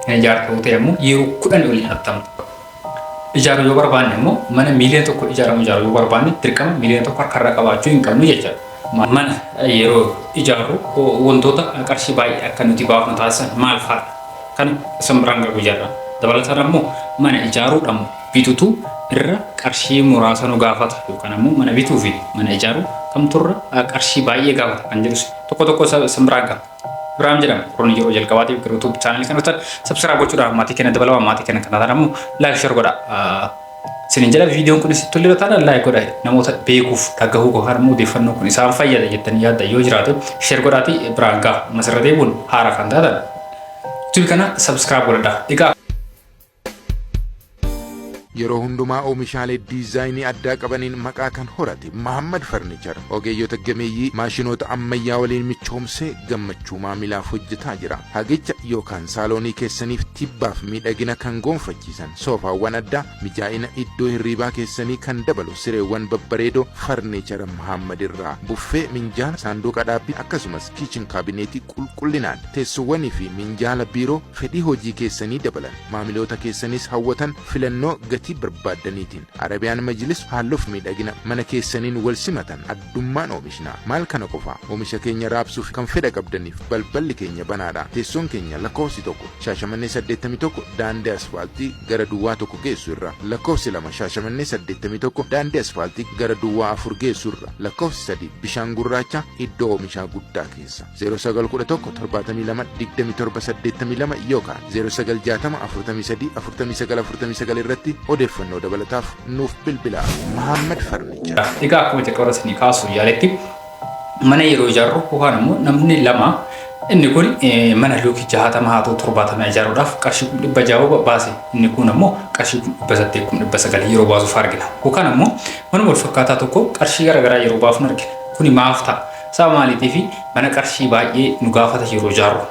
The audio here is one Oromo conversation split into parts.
Kan ijaartu yoo ta'e ammoo yeroo 10 oliin hattamta. Ijaaruu yoo barbaanne ammoo mana miiliyoona 1 ijaaramu ijaaruu yoo barbaanne dirqama miiliyoona 1 harkarraa qabaachuu hin qabnu jechaadha. Mana yeroo ijaarru wantoota qarshii baay'ee akka nuti baafnu taasisan maal fa'aadha? Kana isin biraan gahu ijaarra. Dabalataan ammoo mana ijaaruudha moo bitutu irra qarshii muraasa nu gaafata yookaan ammoo mana bituu fi mana ijaaruu kamtu irra qarshii baay'ee gaafata kan jedhus tokko tokko isin biraan gaha. Ibraahim jedhama. Warroonni yeroo jalqabaatiif gara YouTube channel kana dhuftan subscribe gochuudhaan maatii keenya dabalamaa maatii keenya kan taatan ammoo like share godha. Isinin jedha viidiyoon kun isin toleera taanaan like godha namoota beekuuf dhagahuu yookaan immoo odeeffannoo kun isaan fayyada jettanii yaadda yoo jiraate share godhaatii biraan gaha. Ammas irra deebi'uun haaraa kan taatan YouTube kana subscribe godhadha. Egaa Yeroo hundumaa oomishaalee diizaayinii addaa qabaniin maqaa kan horate Mahammad Farnichar ogeeyyota gameeyyii maashinoota ammayyaa waliin michoomsee gammachuu maamilaaf hojjetaa jira. Hagicha yookaan saaloonii keessaniif tibbaaf miidhagina kan goonfachiisan soofaawwan addaa, mijaa'ina iddoo hirriibaa keessanii kan dabalu sireewwan babbareedoo Farnichara Mahaammad irraa buffee, minjaala, saanduqa dhaabbii akkasumas kiichin kaabineetii qulqullinaan, teessoowwanii fi minjaala biiroo fedhii hojii keessanii dabalan, maamiloota keessanis hawwatan filannoo gatii barbaaddaniitiin Arabiyaan Majlis haalluuf miidhagina mana keessaniin wal simatan addummaan oomishna. Maal kana qofa, oomisha keenya raabsuuf kan fedha qabdaniif balballi keenya banaadha. Teessoon keenya lakkoofsi 1 Shaashamannee 81 daandii asfaaltii gara duwwaa 1 geessu irra, lakkoofsi 2 Shaashamannee 81 daandii asfaaltii gara duwwaa 4 geessu irra, lakkoofsi 3 Bishaan Gurraacha iddoo oomishaa guddaa keessa. 09 11 72 27 82 yookaan 09 60 43 49 49 irratti odeeffannoo dabalataaf nuuf bilbilaa. Mahaammad Farnichar. Egaa akkuma jalqaba irratti isinii kaasuu yaaletti mana yeroo ijaarru yookaan immoo namni lama inni kun mana luukii 60 haa ta'u 70 ijaaruudhaaf qarshii 600,000 baase inni kun ammoo qarshii 800 900,000 yeroo baasuuf argina. Yookaan ammoo manuma wal fakkaataa tokko qarshii garaagaraa yeroo baafnu argina. Kuni maaf ta'a? Sababa maaliitiif mana qarshii baay'ee nu gaafata yeroo ijaarru?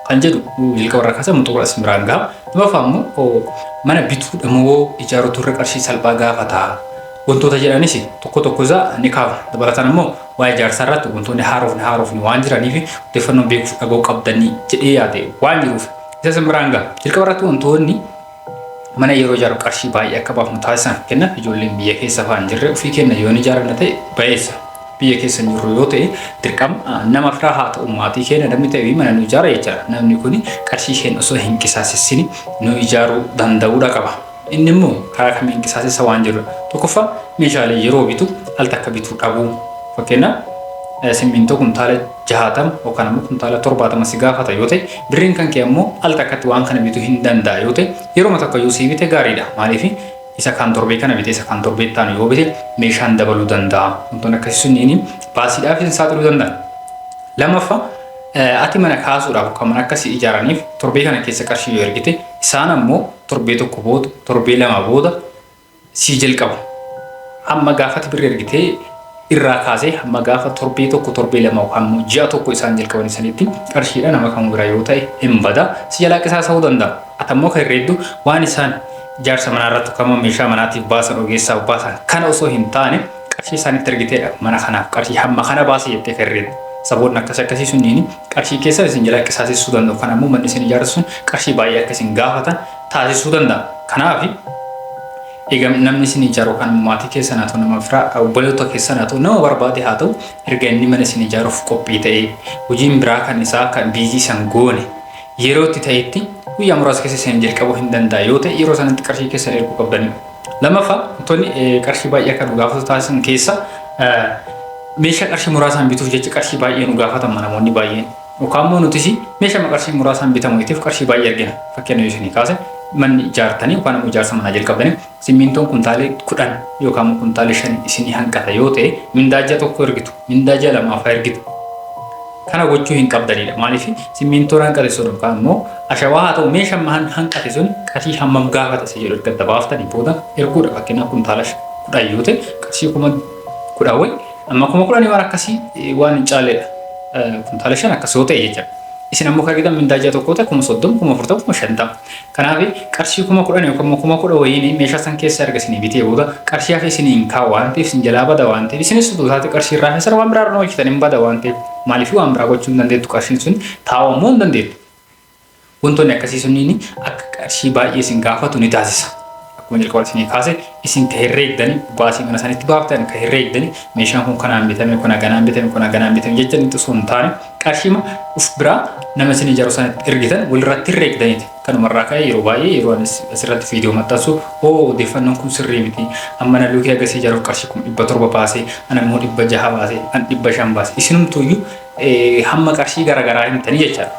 Kan jedhu jalqaba irraa kaasee amma xumura isin biraan gaha. Lammaffaa immoo mana bituudha moo ijaaruutu irra qarshii salphaa gaafata? Wantoota jedhanis tokko tokko isaa ni kaafna. Dabalataan immoo waa'ee ijaarsaa irratti wantoonni haarofni haarofni waan jiraniif odeeffannoo beekuuf dhaga'uu qabdanii jedhee yaade waan jiruuf isa isin biraan gaha. Jalqaba irratti wantoonni mana yeroo ijaaru qarshii baay'ee akka baafnu taasisan fakkeenyaaf ijoolleen biyya keessa fa'aa hin jirre ofii keenya yoo ni ijaaranna ta'e ba'eessa. Biyya keessa hin jirru yoo ta'e dirqama nama firaa haa ta'u maatii keenya namni ta'e mana nu ijaara jechaadha. Namni kun qarshii keenya osoo hin qisaasessini nu ijaaruu danda'uudha qaba. Inni immoo karaa kamiin qisaasessa waan jedhudha. Tokkoffaa meeshaalee yeroo bitu al takka bituu dhabuu. Fakkeenyaaf simmintoo kuntaala 60 yookaan ammoo kuntaala 70 si gaafata yoo ta'e birriin kan kee ammoo al takkatti waan kana bituu hin danda'a yoo ta'e yeroo takka yoo sii bite gaariidha. Maaliif isa kaan torbee kana bite isa kaan torbee itti aanu yoo bite meeshaan dabaluu danda'a. Wantoonni akkasii sunniin baasiidhaaf isin saaxiluu danda'a. Lammaffaa ati mana kaasuudhaaf yookaan mana akkasii ijaaraniif torbee kana keessa qarshii yoo ergite isaan ammoo torbee tokko booda torbee lama booda sii jalqabu. Hamma gaafati birri ergitee irraa kaasee hamma gaafa torbee tokko torbee lama yookaan immoo ji'a tokko isaan jalqaban sanitti qarshiidha nama kamuu bira yoo ta'e hin bada si jalaa qisaasa'uu danda'a. Ati ammoo kan herreegdu waan isaan ijaarsa manaa irratti yookaan immoo meeshaa manaatiif baasan ogeessaaf baasan kana osoo hin taane qarshii isaanitti ergiteedha mana kanaaf qarshii hamma kana baase jettee kan herreegdu. Saboonni akkas akkasii sunniin qarshii keessan isin jalaa qisaasessuu danda'u. Kana immoo manni isin ijaartan sun qarshii baay'ee akka isin gaafatan taasisuu danda'a. Kanaaf egaa namni isin ijaaru kan maatii keessan haa ta'u nama firaa obboleettota keessan haa ta'u nama barbaade haa ta'u erga inni mana isin ijaaruuf qophii ta'ee hojiin biraa kan isaa kan biizii san goone yeroo itti ta'etti guyyaa muraasa keessa isin jalqabuu hin danda'a yoo ta'e yeroo sanatti qarshii keessan erguu qabdanii. Lammaffaa wantoonni qarshii baay'ee akka nu gaafatu taasisan keessa meeshaa qarshii muraasaan bituuf jecha qarshii baay'ee nu gaafatama namoonni baay'een. Yookaan immoo nutis meeshaa qarshii muraasaan bitamu itiif qarshii baay'ee argina. Fakkeenya yoo isinii kaase manni ijaartanii yookaan immoo ijaarsa manaa jalqabdanii simmintoon kuntaalee 10 yookaan immoo kuntaalee 5 isinii hanqata yoo ta'e mindaa ji'a tokko ergitu, mindaa ji'a lamaafaa ergitu. Kana gochuu hin qabdanidha. Maaliif simmintoon hanqate sun yookaan immoo ashawaa haa ta'u meeshaan hanqate sun qarshii hammam gaafata isa jedhu erga adda baaftanii booda erguudha. Fakkeenyaaf kuntaala 10 yoo ta'e qarshii 10,000 wayi amma 10,000 waan akkasii waan hin caalledha. Kuntaala 5 akkas yoo ta'e jechuudha. Isin ammoo kan argitan mindaa ji'a tokkoo ta'e 30,000, 40,000, 50,000. Kanaaf qarshii 10,000 yookaan immoo 10,000 wayiin meeshaa san keessa erga isinii bitee booda qarshii hafe isinii hin kaa'u waan ta'eef isin jalaa bada waan ta'eef isinis utuu taate qarshii irraa hafe sana waan biraa irra hojjetan hin bada waan ta'eef maaliif waan biraa gochuu hin dandeettu qarshiin sun taa'u ammoo hin dandeettu. Wantoonni akkasii sunniin akka qarshii baay'ee isin gaafatu ni taasisa. Akkuma jalqaba isinii kaase, isin ka herreegdanii baasii mana sanitti baaftan, ka herreegdanii meeshaan kun kanaan bitame, kun haganaan bitame, kun haganaan bitame jechanii osoo hin taane, qarshiima uf biraa nama isin ijaaru sanatti ergitan walirratti herreegdaniiti. Kanumarraa ka'e yeroo baay'ee yeroo ani asirratti viidiyoo maxxansu, "Oo, odeeffannoon kun sirrii miti, amma mana luukii agasii ijaaruuf qarshii 700,000 baasee, ana immoo 600 baasee, an 500 baasee," isinumtuuyyuu hamma qarshii garaagaraa himtanii jechaadha.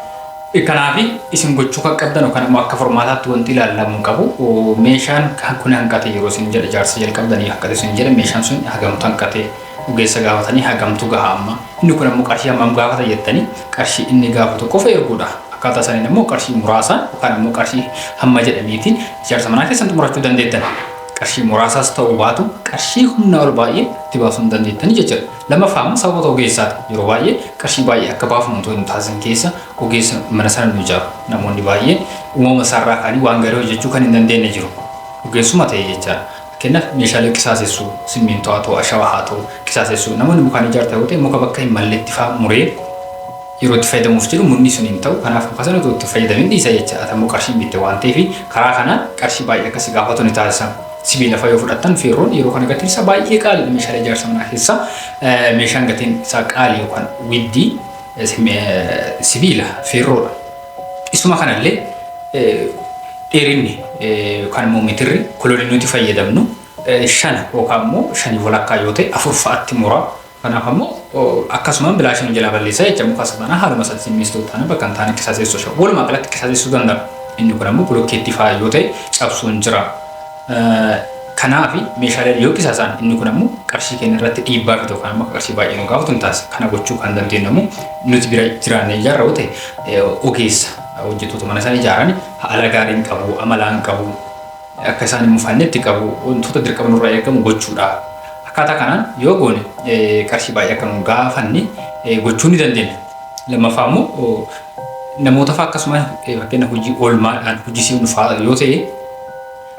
Kanaaf isin gochuu kan qabdan yookaan immoo akka formaataatti wanti ilaalamuu qabu, meeshaan kun hanqate yeroo isin jedha, ijaarsa jalqabdanii hanqate isin jedha, meeshaan sun hagamtu hanqate, ogeessa gaafatanii hagamtu gaha, amma inni kun ammoo qarshii hammam gaafata jettanii qarshii inni gaafatu qofa erguudha. Akkaataa saniin immoo qarshii muraasaan yookaan immoo qarshii hamma jedhamiitiin ijaarsa manaa keessan xumurachuu dandeettan. Qarshii muraasaas ta'uu baatu, qarshii humna ol baay'ee itti baasuu hin dandeettanii jechuudha. Lammaffaa immoo sababa ogeessaati. Yeroo baay'ee qarshii baay'ee akka baafnu wantoota nu taasisan keessa ogeessa mana sana nu ijaaru. Namoonni baay'een uumama isaarraa ka'anii waan gaarii hojjechuu kan hin dandeenye jiru. Ogeessuma ta'e jechaadha. Fakkeenyaaf meeshaalee qisaasessuu, simmintoo haa ta'u, ashawaa haa ta'u, qisaasessuu. Namoonni mukaan ijaartan yoo ta'e, muka bakka hin malletti fa'aa muree yeroo itti fayyadamuuf jedhu mukni sun hin ta'u. Kanaaf muka sana otoo itti fayyadamin dhiisa jecha. Ati immoo qarshiin bitte waan ta'eef, karaa kanaan qarshii baay'ee akkasii gaafatu ni taasisa. Sibiila fa'aa yoo fudhattan, feerroon yeroo kana gatiin isaa baay'ee qaaliidha. Meeshaalee ijaarsa manaa keessaa meeshaan gatiin isaa qaalii yookaan widdii sibiila feerroodha. Isuma kanallee dheerinni yookaan immoo meetirri kolonii nuti fayyadamnu 5 yookaan immoo shanii walakkaa yoo ta'e, 4 fa'aatti mura. Kanaaf ammoo akkasumaan bilaashin jalaa balleessaa jecha muka sana haaluma sana simmiistuu taana bakka hin taane qisaasessuu shawu. Walumaa galatti qisaasessuu danda'a. Inni kun ammoo bulokkeettii fa'aa yoo ta'e cabsuun jira. Kanaaf meeshaaleen yoo qisaasaan, inni kun ammoo qarshii keenya irratti dhiibbaa fidu yookaan ammoo qarshii baay'ee nu gaafatu hin taasisa. Kana gochuu kan dandeenyu ammoo nuti bira jiraannee ijaarra yoo ta'e, ogeessa hojjettoota mana sana ijaaran haala gaariin qabu, amalaan qabu, akka isaan hin mufannetti qabu, wantoota dirqama nurraa eegamu gochuudha. Akkaataa kanaan yoo goone qarshii baay'ee akka nu gaafanne gochuu ni dandeenya. Lammaffaa immoo namoota fa'aa akkasuma, fakkeenya hojii oolmaadhaan hojii siif fa'aa yoo ta'e,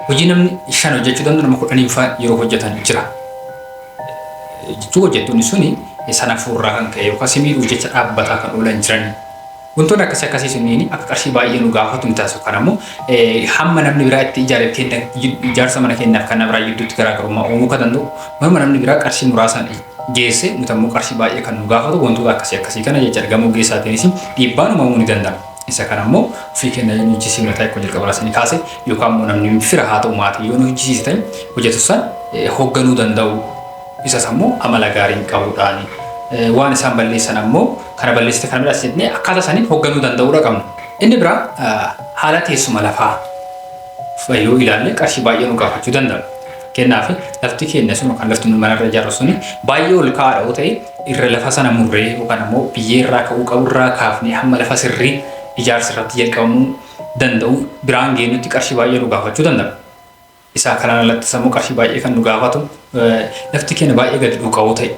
hojii namni 5 hojjechuu danda'u nama 10 fa'aa yeroo hojjetan jira. Jechuu hojjettoonni suni sana fuurraa kan ka'e yookaan si miidhuuf jecha dhaabbataa kan oolan jiran. Wantoonni akkasii akkasii sunniin akka qarshii baay'ee nu gaafatu ni taasisu. Kana immoo hamma namni biraa itti ijaare kenna, ijaarsa mana keenyaaf kan biraa gidduutti garaagarummaa uumuu kan danda'u, manuma namni biraa qarshii muraasaan geesse nuti ammoo qarshii baay'ee kan nu gaafatu wantoota akkasii akkasii kana jecha gama ogeessaatiinis dhiibbaan uumamuu ni danda'a. Isa kana immoo ofii keenya yoo hojjisiifne ta'e, akkuma jalqaba irraa kaase, yookaan immoo namni fira haa ta'u maatii yoo nu hojjisiise ta'e, hojjetu san hoogganuu danda'u, isas ammoo amala gaariin qabuudhaani. Waan isaan balleessan ammoo kana balleessite, kana midhaas jennee akkaataa isaaniin hoogganuu danda'uudha qabna. Inni biraa haala teessuma lafaa yoo ilaalle qarshii baay'ee nu gaafachuu danda'a. Fakkeenyaaf lafti keenya sun yookaan lafti nu manarra ijaarru suni baay'ee ol ka'aadha yoo ta'e, irra lafa sana murree yookaan ammoo biyyee irraa ka'uu qabu irraa kaafnee hamma lafa sirrii ijaarsa irratti jalqabamuu danda'u biraan geenyutti qarshii baay'ee nu gaafachuu danda'a. Isaa kanaan alattis ammoo qarshii baay'ee kan nu gaafatu lafti keenya baay'ee gadi dhuqa'uu ta'e.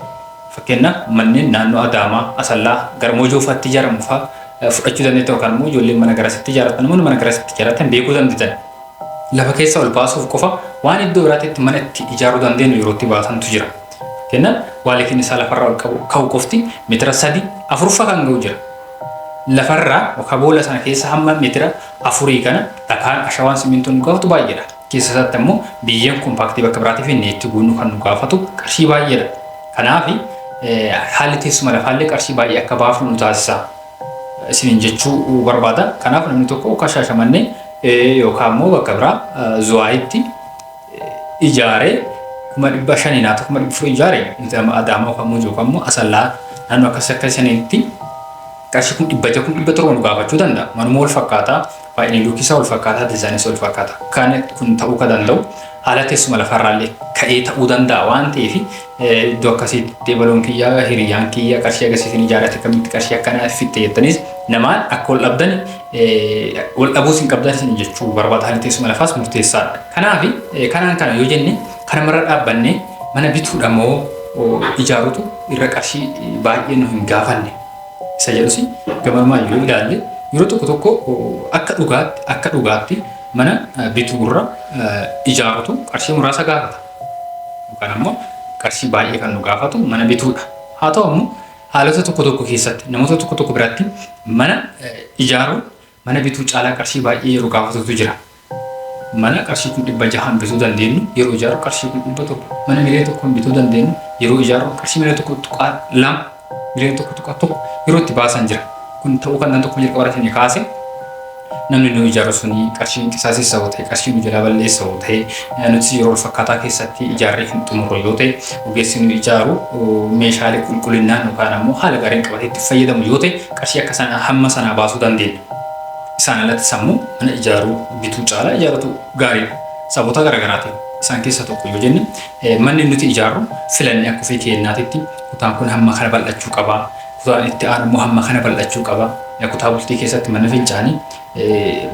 Fakkeenyaaf manneen naannoo Adaamaa, Asallaa, gara Mojoo fa'aatti ijaaramu fa'aa fudhachuu dandeetta, yookaan immoo ijoolleen mana garasitti ijaarratan, namoonni mana garasitti ijaarratan beekuu dandeettan. Lafa keessa ol baasuuf qofa waan iddoo biraatti mana itti ijaaruu dandeenyu yeroo itti baasantu jira. Fakkeenyaaf waalitiin isaa lafarraa ol qabu ka'u qofti meetira 3 4 kan ga'u jira. Lafarraa yookaan boolla sana keessa hamma meetira 4 kana dhakaan, ashawaan, simintoon nu gaafatu baay'eedha. Keessa isaatti ammoo biyyeen kompaaktii bakka biraatiif inni itti guunnu kan nu gaafatu qarshii baay'eedha. Kanaaf haalli teessuma lafaallee qarshii baay'ee akka baafnu nu taasisa. Isiniin jechuu barbaada. Kanaaf namni tokko yookaan Shaashamannee yookaan immoo bakka biraa Zuwaayitti ijaaree 500,000 haa ta'u 400,000 ijaare, nuti amma Adaamaa yookaan Mojoo yookaan immoo Asallaa naannoo akkasii akkasaniitti qarshii 600,000 700,000 nu gaafachuu danda'a. Manuma wal fakkaataa, baay'inni luukisaa wal fakkaataa, diizaayiniis wal fakkaataa. Kan kun ta'uu kan danda'u haala teessuma lafarraallee ka'ee ta'uu danda'a waan ta'eef, iddoo akkasiitti ebaloon kiyyaa, hiriyyaan kiyya qarshii agarsiisin ijaarate, akkamitti qarshii akkanaa fixxe jettaniis namaan akka wal dhabdan, wal dhabuus hin qabdan isin jechuu barbaada. Haalli teessuma lafaas murteessaadha. Kanaaf kanaan kana yoo jenne, kanumarra dhaabbannee mana bituudha moo ijaarutu irra qarshii baay'ee nu hin gaafanne isa jedhus gamanumaan yoo ilaalle, yeroo tokko tokko akka dhugaatti mana bituurra ijaarutu qarshii muraasa gaafata. Yookaan ammoo qarshii baay'ee kan nu gaafatu mana bituudha. Haa ta'u ammoo haalota tokko tokko keessatti namoota tokko tokko biratti mana ijaaruun Mana bituu caalaa qarshii baay'ee yeroo gaafatutu jira. Mana qarshii 600,000 bituu dandeenyu yeroo ijaarru qarshii 700,000, mana 1,000,000 bituu dandeenyu yeroo ijaarru qarshii 1.2 miliyoona, 1.1 miliyoona yeroo itti baasan jira. Kun ta'uu kan danda'u akkuma jalqaba irratti kaase, namni nu ijaaru suni qarshii qisaasessa yoo ta'e, qarshii nu jalaa balleessa yoo ta'e, nuti yeroo wal fakkaataa keessatti ijaarree hin xumurru yoo ta'e, ogeessi nu ijaaru meeshaalee qulqullinaan yookaan ammoo haala gaariin qabatee itti fayyadamu yoo ta'e, qarshii akka sana hamma sanaa baasuu dandeenya. Isaan alatti sammuu mana ijaaruu bituu caalaa ijaarutu gaariidha. Sababoota garaagaraatiin isaan keessaa tokko yoo jenne, manni nuti ijaarru filannee akka ofii keenyaatitti kutaan kun hamma kana bal'achuu qaba. Kutaan itti aanu immoo hamma kana bal'achuu qaba. Kutaa bultii keessatti mana fincaanii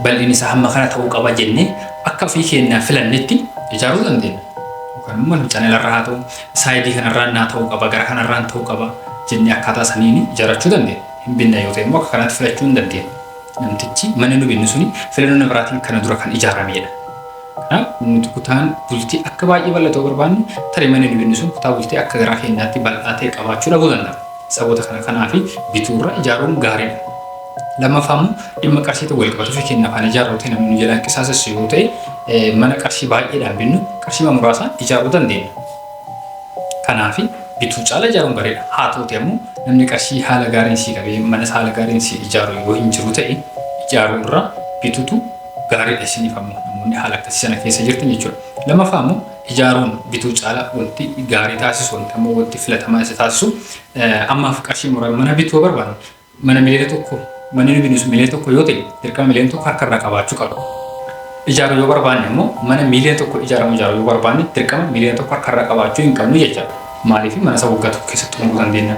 bal'inni isaa hamma kana ta'uu qaba jennee akka ofii keenyaa filannetti ijaaruu dandeenya. Yookaan immoo mana fincaanii alarraa haa ta'u, side kanarraan naa ta'uu qaba, gara kanarraan ta'uu qaba jennee akkaataa saniin ijaarrachuu dandeenya. Hin binna yoo ta'e immoo akka kanaatti filachuu hin dandeenya. Namtichi manni nu binnu suni filannoo nama biraatiin kana dura kan ijaaramedha. Kanaaf nuti kutaan bultii akka baay'ee bal'atu barbaanne, tarii manni nu binnu sun kutaa bultii akka garaa keenyaatti bal'aa ta'e qabaachuu dhabuu danda'a. Sababoota kana kanaafi bituurra ijaaruun gaariidha. Lammaffaa immoo dhimma qarshiitiin wal qabatu, ofii keenya afaan ijaarru ta'e, namni nu jalaan qisaasessu yoo ta'e, mana qarshii baay'eedhaan binnu qarshii muraasaan ijaaruu dandeenya. Kanaafi bituu caala ijaaruun gaariidha. Haa ta'uti ammoo namni qarshii haala gaariin sii qabee mana haala gaariin sii ijaaru yoo hin jiru ta'e, ijaaruu irra bituutu gaariidha isiniif ammoo namoonni haala akkasii sana keessa jirtan jechuudha. Lammaffaa immoo ijaaruun bituu caala wanti gaarii taasisu, wanti ammoo wanti filatamaa isa taasisu, ammaaf qarshii muraan mana bituu barbaanne, mana 1 miliyoona, manni nu binnu sun 1 miliyoona yoo ta'e, dirqama 1 miliyoona harka irraa qabaachuu qaba. Ijaaruu yoo barbaanne immoo, mana 1 miliyoona ijaaramu ijaaruu yoo barbaanne, dirqama 1 miliyoona harka irraa qabaachuu hin qabnu jechaadha. Maaliif? Mana isa waggaa 1 keessatti xumuruu dandeenya.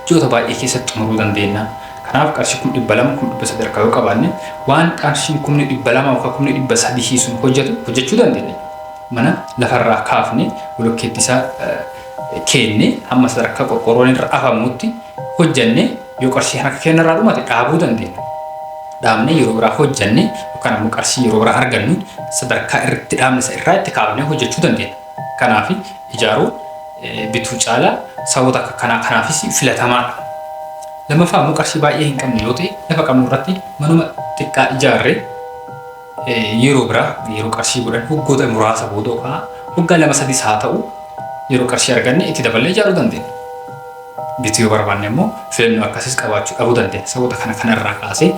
Ji'oota baay'ee keessatti xumuruu dandeenya. Kanaaf qarshii 200,000, 300,000 harkaa yoo qabaanne, waan qarshiin 200,000 yookaan 300,000 sun hojjetu hojjechuu dandeenya. Mana lafarraa kaafne, bolokkeetti isaa keenne, hamma sadarkaa qorqorroon irra afamutti hojjenne, yoo qarshii harka keenyarraa dhumate dhaabuu dandeenya. Dhaabnee yeroo biraa hojjenne yookaan ammoo qarshii yeroo biraa argannu sadarkaa irratti dhaabne isa irraa itti kaafnee hojjechuu dandeenya. Kanaaf ijaaruu bituu caalaa sababoota akka kanaa kanaafis filatamaadha. Lammaffaa immoo qarshii baay'ee hin qabne yoo ta'e, lafa qabnu irratti manuma xiqqaa ijaarree yeroo biraa yeroo qarshii godhan, waggoota muraasa booda yookaan waggaa 2 3 haa ta'u, yeroo qarshii arganne itti daballee ijaaruu dandeenya. Bituu yoo barbaanne immoo filannoo akkasiis qabaachuu dhabuu dandeenya. Sababoota kana kanarraa kaasee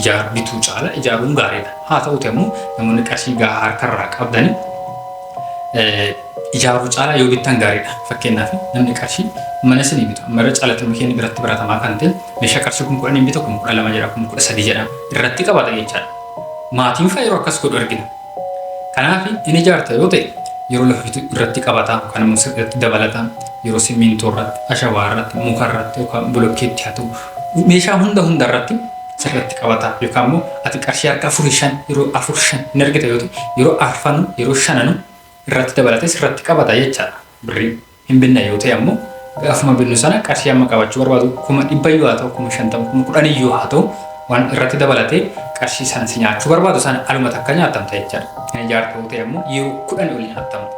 ijaaru bituu caala ijaaruun gaariidha. Haa ta'uti ammoo namoonni qarshii gahaa harkarraa qabdanii ijaaruu caalaa yoo bittan gaariidha. Fakkeenyaaf namni qarshii mana isinii bitu amma irra caalatti mukkeen biratti baratamaa kan ta'e meeshaa qarshii 10,000 bitu 12,000 jedha, 13,000 jedha, irratti qabata jechaadha. Maatiin fa'a yeroo akkas godhu argina. Kanaaf inni ijaarta yoo ta'e yeroo lafa bitu irratti qabata yookaan immoo irratti dabalata, yeroo simmintoo irratti, ashawaa irratti, muka irratti yookaan bolokkeetti haa ta'u, meeshaa hunda hunda irratti sirratti qabata. Yookaan immoo ati qarshii harka afurii shan, yeroo afur shan hin argita yoo ta'e, yeroo arfanu, yeroo shananu irratti dabalatee sirratti qabata jechaadha birrii. Hin binna yoo ta'e ammoo gaafuma binnu sana qarshii amma qabachuu barbaadu, 100,000 yoo haa ta'u, 50,000, 10,000 yoo haa ta'u, waan irratti dabalatee qarshii sana si nyaachuu barbaadu sana aluma takka nyaatamta jechaadha. Kan ijaartu yoo ta'e ammoo yeroo 10 ol nyaatamta.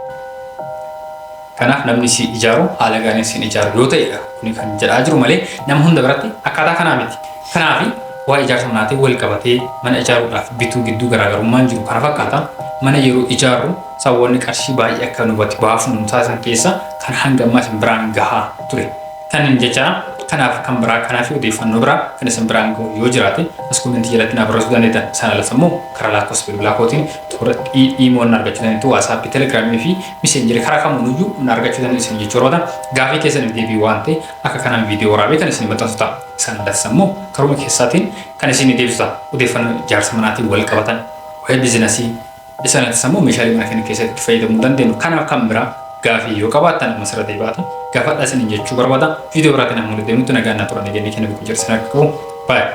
Kanaaf namni si ijaaru haala gaariin si ijaaru yoo ta'edha kuni kan jedhaa jiru malee nama hunda biratti akkaataa kanaa miti. Kanaaf waa'ee ijaarsa manaatiin wal qabatee mana ijaaruudhaaf bituu gidduu garaagarummaan jiru kana fakkaata. Mana yeroo ijaarru sababoonni qarshii baay'ee akka nu baafnu nu taasisan keessa kan hanga ammaa isin biraan gahaa ture. Kan hin jecha kanaaf kan biraa kanaaf odeeffannoo biraa kan isin biraan gahu yoo jiraate, as comment jalatti naa barreessuu dandeettan. Isaan alas ammoo karaa lakkoofsa bilbilaa kootiin toora imo na argachuu dandeettu, WhatsApp, Telegram fi Messenger, karaa kamuunuyyuu na argachuu dandeessan jechuu barbaada. Gaafii keessaniif deebii waan ta'e akka kanaan viidiyoo waraabee kan isin maxxansu ta'a. Isaan alas ammoo karuma keessaatiin kan isin deebisu ta'a. Odeeffannoo ijaarsa manaatiin wal qabatan, waa'ee business, isaan alas ammoo meeshaalee mana keenya keessatti itti fayyadamuu dandeenyu kanaaf kan biraa gaafii yoo qabaattan amma sirra deebi'aati gaafadhaa isiniin jechuu barbaada. Viidiyoo biraatiin amma walitti deemnutti nagaan naa turan, nageenya keenya bakka jirtan akka qabu. Baay'ee.